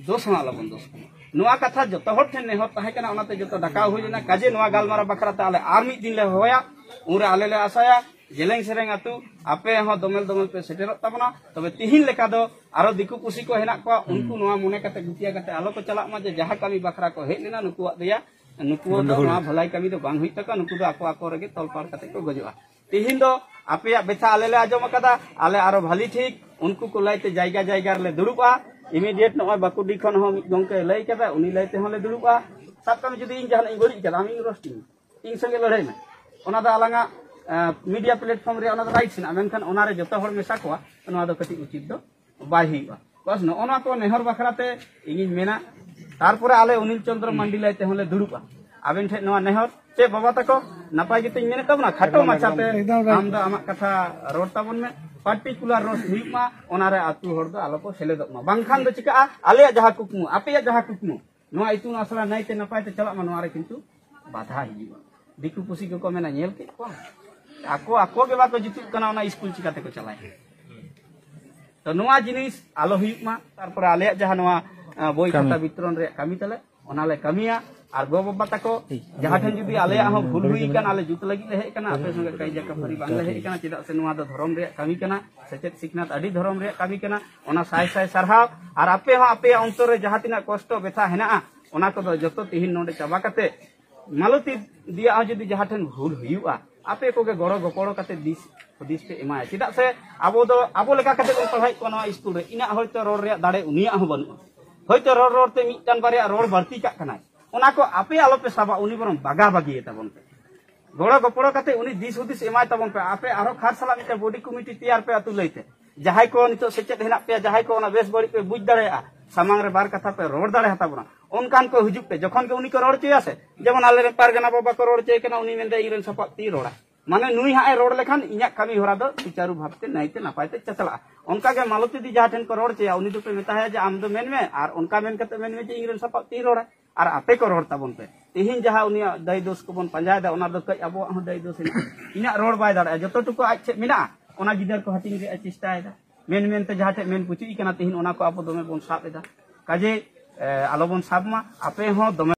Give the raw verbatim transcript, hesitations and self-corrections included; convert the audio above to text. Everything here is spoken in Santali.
ᱫᱳᱥ ᱦᱚᱸ ᱟᱞᱚᱵᱚᱱ ᱫᱳᱥ ᱠᱚᱢᱟ᱾ ᱱᱚᱣᱟ ᱠᱟᱛᱷᱟ ᱡᱚᱛᱚ ᱦᱚᱲ ᱴᱷᱮᱱ ᱱᱮᱦᱚᱨ ᱛᱟᱦᱮᱸ ᱠᱟᱱᱟ, ᱚᱱᱟᱛᱮ ᱡᱚᱛᱚ ᱰᱟᱠᱟᱣ ᱦᱩᱭ ᱞᱮᱱᱟ᱾ ᱠᱟᱡᱮ ᱱᱚᱣᱟ ᱜᱟᱞᱢᱟᱨᱟᱣ ᱵᱟᱠᱷᱨᱟ ᱛᱮ ᱟᱞᱮ ᱟᱨ ᱢᱤᱫ ᱫᱤᱱ ᱞᱮ ᱦᱚᱦᱚᱭᱟ, ᱩᱱᱨᱮ ᱟᱞᱮ ᱞᱮ ᱟᱥᱟᱭᱟ ᱡᱮᱞᱮᱧ ᱥᱮᱨᱮᱧ ᱟᱹᱛᱩ ᱟᱯᱮ ᱦᱚᱸ ᱫᱚᱢᱮᱞ ᱫᱚᱢᱮᱞ ᱯᱮ ᱥᱮᱴᱮᱨᱚᱜ ᱛᱟᱵᱚᱱᱟ᱾ ᱛᱚᱵᱮ ᱛᱤᱦᱤᱧ ᱞᱮᱠᱟ ᱫᱚ ᱟᱨᱚ ᱫᱤᱠᱩ ᱯᱩᱥᱤ ᱠᱚ ᱦᱮᱱᱟᱜ ᱠᱚᱣᱟ, ᱩᱱᱠᱩ ᱱᱚᱣᱟ ᱢᱚᱱᱮ ᱠᱟᱛᱮ ᱜᱩᱛᱤᱭᱟ ᱠᱟᱛᱮ ᱟᱞᱚ ᱠᱚ ᱪᱟᱞᱟᱜ ᱢᱟ ᱡᱮ ᱡᱟᱦᱟᱸ ᱠᱟᱹᱢᱤ ᱵᱟᱠᱷᱨᱟ ᱠᱚ ᱦᱮᱡ ᱞᱮᱱᱟ ᱱᱩᱠᱩᱣᱟᱜ ᱫᱚᱭᱟ, ᱱᱩᱠᱩ ᱫᱚ ᱱᱚᱣᱟ ᱵᱷᱟᱹᱞᱟᱹᱭ ᱠᱟᱹᱢᱤ ᱫᱚ ᱵᱟᱝ ᱦᱩᱭᱩᱜ ᱛᱟᱠᱚᱣᱟ, ᱱᱩᱠᱩ ᱫᱚ ᱟᱠᱚ ᱟᱠᱚ ᱨᱮᱜᱮ ᱛᱚᱞᱯᱟᱲ ᱠᱟᱛᱮ ᱠᱚ ᱜᱚᱡᱚᱜᱼᱟ᱾ ᱛᱤᱦᱤᱧ ᱫᱚ ᱟᱯᱮᱭᱟᱜ ᱵᱮᱛᱷᱟ ᱟᱞᱮ ᱞᱮ ᱟᱸᱡᱚᱢ ᱟᱠᱟᱫᱟ, ᱟᱞᱮ ᱟᱨᱚ ᱵᱷᱟᱞᱤ ᱴᱷᱤᱠ ᱩᱱᱠᱩ ᱠᱚ ᱞᱟᱹᱭᱛᱮ ᱡᱟᱭᱜᱟ ᱡᱟᱭᱜᱟ ᱨᱮᱞᱮ ᱫᱩᱲᱩᱵᱼᱟ᱾ Immediate ᱱᱚᱜᱼᱚᱭ ᱵᱟᱸᱠᱩᱲᱰᱤ ᱠᱷᱚᱱ ᱦᱚᱸ ᱢᱤᱫ ᱜᱚᱝᱠᱮ ᱞᱟᱹᱭ ᱠᱟᱫᱟ, ᱩᱱᱤ ᱞᱟᱹᱭ ᱛᱮᱦᱚᱸ ᱞᱮ ᱫᱩᱲᱩᱵᱼᱟ᱾ ᱥᱟᱵ ᱠᱟᱜ ᱢᱮ ᱡᱩᱫᱤ ᱤᱧ ᱡᱟᱦᱟᱱᱟᱜ ᱤᱧ ᱵᱟᱹᱲᱤᱡ ᱠᱟᱫᱟ, ᱟᱢ ᱤᱧ ᱨᱳᱥᱴᱤᱧ ᱢᱮ, ᱤᱧ ᱥᱚᱸᱜᱮ ᱞᱟᱹᱲᱦᱟᱹᱭ ᱢᱮ, ᱚᱱᱟ ᱫᱚ ᱟᱞᱟᱝᱟᱜ ᱢᱤᱰᱤᱭᱟ ᱯᱞᱟᱴᱯᱷᱚᱨᱢ ᱨᱮ ᱚᱱᱟ ᱫᱚ ᱨᱟᱭᱤᱴᱥ ᱦᱮᱱᱟᱜᱼᱟ, ᱢᱮᱱᱠᱷᱟᱱ ᱚᱱᱟᱨᱮ ᱡᱚᱛᱚ ᱦᱚᱲ ᱢᱮᱥᱟ ᱠᱚᱣᱟ, ᱱᱚᱣᱟ ᱫᱚ ᱠᱟᱹᱴᱤᱡ ᱩᱪᱤᱛ ᱫᱚ ᱵᱟᱭ ᱦᱩᱭᱩᱜᱼᱟ᱾ ᱵᱟᱥ ᱱᱚᱜᱼᱚ ᱱᱚᱣᱟ ᱠᱚ ᱱᱮᱦᱚᱨ ᱵᱟᱠᱷᱨᱟ ᱛᱮ ᱤᱧᱤᱧ ᱢᱮᱱᱟ᱾ ᱛᱟᱨᱯᱚᱨᱮ ᱟᱞᱮ ᱚᱱᱤᱞ ᱪᱚᱱᱫᱨᱚ ᱢᱟᱱᱰᱤ ᱞᱟᱹᱭ ᱛᱮᱦᱚᱸ ᱞᱮ ᱫᱩᱲᱩᱵᱼᱟ᱾ ᱟᱵᱮᱱ ᱴᱷᱮᱱ ᱱᱚᱣᱟ ᱱᱮᱦᱚᱨ, ᱪᱮᱫ ᱵᱟᱵᱟ ᱛᱟᱠᱚ, ᱱᱟᱯᱟᱭ ᱜᱮᱛᱚᱧ ᱢᱮᱱᱮᱫ ᱛᱟᱵᱚᱱᱟ, ᱠᱷᱟᱴᱚ ᱢᱟᱪᱷᱟᱛᱮ ᱟᱢ ᱫᱚ ᱟᱢᱟᱜ ᱠᱟᱛᱷᱟ ᱨᱚᱲ ᱛᱟᱵᱚᱱ ᱢᱮ, ᱯᱟᱨᱴᱤᱠᱩᱞᱟᱨ ᱨᱳᱥᱴ ᱦᱩᱭᱩᱜ ᱢᱟ, ᱚᱱᱟᱨᱮ ᱟᱹᱛᱩ ᱦᱚᱲ ᱫᱚ ᱟᱞᱚ ᱠᱚ ᱥᱮᱞᱮᱫᱚᱜ ᱢᱟ, ᱵᱟᱝᱠᱷᱟᱱ ᱫᱚ ᱪᱤᱠᱟᱹᱜᱼᱟ, ᱟᱞᱮᱭᱟᱜ ᱡᱟᱦᱟᱸ ᱠᱩᱠᱢᱩ, ᱟᱯᱮᱭᱟᱜ ᱡᱟᱦᱟᱸ ᱠᱩᱠᱢᱩ, ᱱᱚᱣᱟ ᱤᱛᱩᱱ ᱟᱥᱲᱟ ᱱᱟᱭᱛᱮ ᱱᱟᱯᱟᱭ ᱛᱮ ᱪᱟᱞᱟᱜ ᱢᱟ, ᱱᱚᱣᱟ ᱨᱮ ᱠᱤᱱᱛᱩ ᱵᱟᱫᱷᱟ ᱦᱤᱡᱩᱜᱼᱟ᱾ ᱫᱤᱠᱩ ᱯᱩᱥᱤ ᱠᱚᱠᱚ ᱢᱮᱱᱟ, "ᱧᱮᱞ ᱠᱮᱫ ᱠᱚᱣᱟ, ᱟᱠᱚ ᱟᱠᱚ ᱜᱮ ᱵᱟᱠᱚ ᱡᱩᱛᱩᱜ ᱠᱟᱱᱟ, ᱚᱱᱟ ᱥᱠᱩᱞ ᱪᱤᱠᱟᱹ ᱛᱮᱠᱚ ᱪᱟᱞᱟᱭᱟ?" ᱛᱚ ᱱᱚᱣᱟ ᱡᱤᱱᱤᱥ ᱟᱞᱚ ᱦᱩᱭᱩᱜ ᱢᱟ᱾ ᱛᱟᱨᱯᱚᱨᱮ ᱟᱞᱮᱭᱟᱜ ᱡᱟᱦᱟᱸ ᱱᱚᱣᱟ ᱟᱸ, ᱵᱳᱭ ᱠᱷᱟᱛᱟ ᱵᱤᱛᱚᱨᱚᱱ ᱨᱮᱭᱟᱜ ᱠᱟᱹᱢᱤ ᱛᱟᱞᱮ, ᱚᱱᱟ ᱞᱮ ᱠᱟᱹᱢᱤᱭᱟ᱾ ᱟᱨ ᱜᱚ ᱵᱟᱵᱟ ᱛᱟᱠᱚ ᱡᱟᱦᱟᱸ ᱴᱷᱮᱱ ᱡᱩᱫᱤ ᱟᱞᱮᱭᱟᱜ ᱦᱚᱸ ᱵᱷᱩᱞ ᱦᱩᱭ ᱟᱠᱟᱱ, ᱟᱞᱮ ᱡᱩᱛ ᱞᱟᱹᱜᱤᱫ ᱞᱮ ᱦᱮᱡ ᱟᱠᱟᱱᱟ, ᱟᱯᱮ ᱥᱚᱸᱜᱮ ᱠᱟᱹᱭᱡᱟ ᱠᱟᱹᱯᱷᱟᱹᱨᱤ ᱵᱟᱝ ᱞᱮ ᱦᱮᱡ ᱟᱠᱟᱱᱟ, ᱪᱮᱫᱟᱜ ᱥᱮ ᱱᱚᱣᱟ ᱫᱚ ᱫᱷᱚᱨᱚᱢ ᱨᱮᱭᱟᱜ ᱠᱟᱹᱢᱤ ᱠᱟᱱᱟ, ᱥᱮᱪᱮᱫ ᱥᱤᱠᱷᱱᱟᱹᱛ ᱟᱹᱰᱤ ᱫᱷᱚᱨᱚᱢ ᱨᱮᱭᱟᱜ ᱠᱟᱹᱢᱤ ᱠᱟᱱᱟ᱾ ᱚᱱᱟ ᱥᱟᱭ ᱥᱟᱭ ᱥᱟᱨᱦᱟᱣ᱾ ᱟᱨ ᱟᱯᱮ ᱦᱚᱸ ᱟᱯᱮᱭᱟᱜ ᱚᱱᱛᱚᱨ ᱨᱮ ᱡᱟᱦᱟᱸ ᱛᱤᱱᱟᱹᱜ ᱠᱚᱥᱴᱚ ᱵᱮᱛᱷᱟ ᱦᱮᱱᱟᱜᱼᱟ, ᱚᱱᱟ ᱠᱚᱫᱚ ᱡᱚᱛᱚ ᱛᱤᱦᱤᱧ ᱱᱚᱰᱮ ᱪᱟᱵᱟ ᱠᱟᱛᱮ ᱢᱟᱞᱚᱛᱤ ᱫᱤᱭᱟᱜ ᱦᱚᱸ ᱡᱩᱫᱤ ᱡᱟᱦᱟᱸ ᱴᱷᱮᱱ ᱵᱷᱩᱞ ᱦᱩᱭᱩᱜᱼᱟ, ᱟᱯᱮ ᱠᱚᱜᱮ ᱜᱚᱲᱚ ᱜᱚᱯᱚᱲᱚ ᱠᱟᱛᱮ ᱫᱤᱥ ᱦᱩᱫᱤᱥ ᱯᱮ ᱮᱢᱟᱭᱟ᱾ ᱪᱮᱫᱟᱜ ᱥᱮ ᱟᱵᱚ ᱫᱚ ᱟᱵᱚ ᱞᱮᱠᱟ ᱠᱟᱛᱮ ᱵᱚᱱ ᱯᱟᱲᱦᱟᱣᱮᱫ ᱠᱚᱣᱟ ᱱᱚᱣᱟ ᱥᱠᱩᱞ ᱨᱮ, ᱤᱧᱟᱹᱜ ᱦᱚᱭᱛᱳ ᱨᱚᱲ ᱨᱮᱭᱟᱜ ᱫᱟᱲᱮ ᱩᱱᱤᱭᱟᱜ ᱦᱚᱸ ᱵᱟᱹᱱᱩᱜᱼᱟ, ᱦᱚᱭᱛᱳ ᱨᱚᱲ ᱨᱚᱲ ᱛᱮ ᱢᱤᱫᱴᱟᱝ ᱵᱟᱨᱭᱟ ᱨᱚᱲ ᱵᱟᱹᱲᱛᱤ ᱠᱟᱜ ᱠᱟᱱᱟᱭ, ᱚᱱᱟ ᱠᱚ ᱟᱯᱮ ᱟᱞᱚᱯᱮ ᱥᱟᱵᱟ, ᱩᱱᱤ ᱵᱚᱨᱚᱝ ᱵᱟᱜᱟ ᱵᱟᱹᱜᱤᱭᱮ ᱛᱟᱵᱚᱱ ᱯᱮ᱾ ᱜᱚᱲᱚ ᱜᱚᱯᱚᱲᱚ ᱠᱟᱛᱮ ᱩᱱᱤ ᱫᱤᱥ ᱦᱩᱫᱤᱥ ᱮᱢᱟᱭ ᱛᱟᱵᱚᱱ ᱯᱮ᱾ ᱟᱯᱮ ᱟᱨᱦᱚᱸ ᱠᱷᱟᱨ ᱥᱟᱞᱟᱜ ᱢᱤᱫᱴᱮᱱ ᱵᱚᱰᱤ ᱠᱚᱢᱤᱴᱤ ᱛᱮᱭᱟᱨ ᱯᱮ ᱟᱹᱛᱩ ᱞᱟᱹᱭᱛᱮ᱾ ᱡᱟᱦᱟᱸᱭ ᱠᱚ ᱱᱤᱛᱚᱜ ᱥᱮᱪᱮᱫ ᱦᱮᱱᱟᱜ ᱯᱮᱭᱟ, ᱡᱟᱦᱟᱸᱭ ᱠᱚ ᱚᱱᱟ ᱵᱮᱥ ᱵᱟᱹᱲᱤᱡ ᱯᱮ ᱵᱩᱡᱽ ᱫᱟᱲᱮᱭᱟᱜᱼᱟ, ᱥᱟᱢᱟᱝ ᱨᱮ ᱵᱟᱨ ᱠᱟᱛᱷᱟ ᱯᱮ ᱨᱚᱲ ᱫᱟᱲᱮ ᱦᱟᱛᱟ ᱵᱚᱱᱟ, ᱚᱱᱠᱟᱱ ᱠᱚ ᱦᱤᱡᱩᱜ ᱯᱮ᱾ ᱡᱚᱠᱷᱚᱱ ᱜᱮ ᱩᱱᱤ ᱠᱚ ᱨᱚᱲ ᱦᱚᱪᱚᱭᱟ ᱥᱮ, ᱡᱮᱢᱚᱱ ᱟᱞᱮ ᱨᱮᱱ ᱯᱟᱨᱜᱟᱱᱟ ᱵᱟᱵᱟ ᱠᱚ ᱨᱚᱲ ᱦᱚᱪᱚᱭ ᱠᱟᱱᱟ, ᱩᱱᱤ ᱢᱮᱱᱫᱟ ᱤᱧ ᱨᱮᱱ ᱥᱟᱯᱟᱵ ᱛᱤᱧ ᱨᱚᱲᱟ, ᱢᱟᱱᱮ ᱱᱩᱭ ᱦᱟᱸᱜ ᱮ ᱨᱚᱲ ᱞᱮᱠᱷᱟᱱ ᱤᱧᱟᱹᱜ ᱠᱟᱹᱢᱤ ᱦᱚᱨᱟ ᱫᱚ ᱥᱩᱪᱟᱨᱩ ᱵᱷᱟᱵᱽ ᱛᱮ ᱱᱟᱭᱛᱮ ᱱᱟᱯᱟᱭ ᱛᱮ ᱪᱟᱪᱞᱟᱜᱼᱟ᱾ ᱚᱱᱠᱟ ᱜᱮ ᱢᱟᱞᱚᱛᱤ ᱫᱤ ᱡᱟᱦᱟᱸ ᱴᱷᱮᱱ ᱠᱚ ᱨᱚᱲ ᱦᱚᱪᱚᱭᱟ, ᱩᱱᱤ ᱫᱚᱯᱮ ᱢᱮᱛᱟᱭᱟ ᱡᱮ ᱟᱢ ᱫᱚ ᱢᱮᱱ ᱢᱮ, ᱟᱨ ᱚᱱᱠᱟ ᱢᱮᱱ ᱠᱟᱛᱮ ᱢᱮᱱ ᱢᱮ ᱡᱮ ᱤᱧ ᱨᱮᱱ ᱥᱟᱯᱟᱵ ᱛᱤᱧ ᱨᱚᱲᱟ᱾ ᱟᱨ ᱟᱯᱮ ᱠᱚ ᱨᱚᱲ ᱛᱟᱵᱚᱱ ᱯᱮ᱾ ᱛᱮᱦᱮᱧ ᱡᱟᱦᱟᱸ ᱩᱱᱤᱭᱟᱜ ᱫᱟᱹᱭ ᱫᱳᱥ ᱠᱚᱵᱚᱱ ᱯᱟᱸᱡᱟᱭᱮᱫᱟ, ᱚᱱᱟ ᱫᱚ ᱠᱟᱹᱡ ᱟᱵᱚᱣᱟᱜ ᱦᱚᱸ ᱫᱟᱹᱭ ᱫᱳᱥ ᱦᱮᱱᱟᱜᱼᱟ᱾ ᱤᱧᱟᱹᱜ ᱨᱚᱲ ᱵᱟᱭ ᱫᱟᱲᱮᱭᱟᱜᱼᱟ, ᱡᱚᱛᱚ ᱴᱩᱠᱩ ᱟᱡ ᱴᱷᱮᱱ ᱢᱮᱱᱟᱜᱼᱟ, ᱚᱱᱟ ᱜᱤᱫᱟᱹᱨ ᱠᱚ ᱦᱟᱹᱴᱤᱧ ᱨᱮᱭᱟᱜ ᱮ ᱪᱮᱥᱴᱟᱭᱮᱫᱟ᱾ ᱢᱮᱱ ᱢᱮᱱᱛᱮ ᱡᱟᱦᱟᱸ ᱴᱷᱮᱱ ᱢᱮᱱ ᱯᱩᱪᱩᱡ ᱠᱟᱱᱟ, ᱛᱮᱦᱮᱧ ᱚᱱᱟ ᱠᱚ ᱟᱵᱚ ᱫᱚᱢᱮ ᱵᱚᱱ ᱥᱟᱵ ᱮᱫᱟ᱾ ᱠᱟᱡᱮ ᱮ, ᱟᱞᱚᱵᱚᱱ ᱥᱟᱵ ᱢᱟ᱾ ᱟᱯᱮ ᱦᱚᱸ ᱫᱚᱢᱮ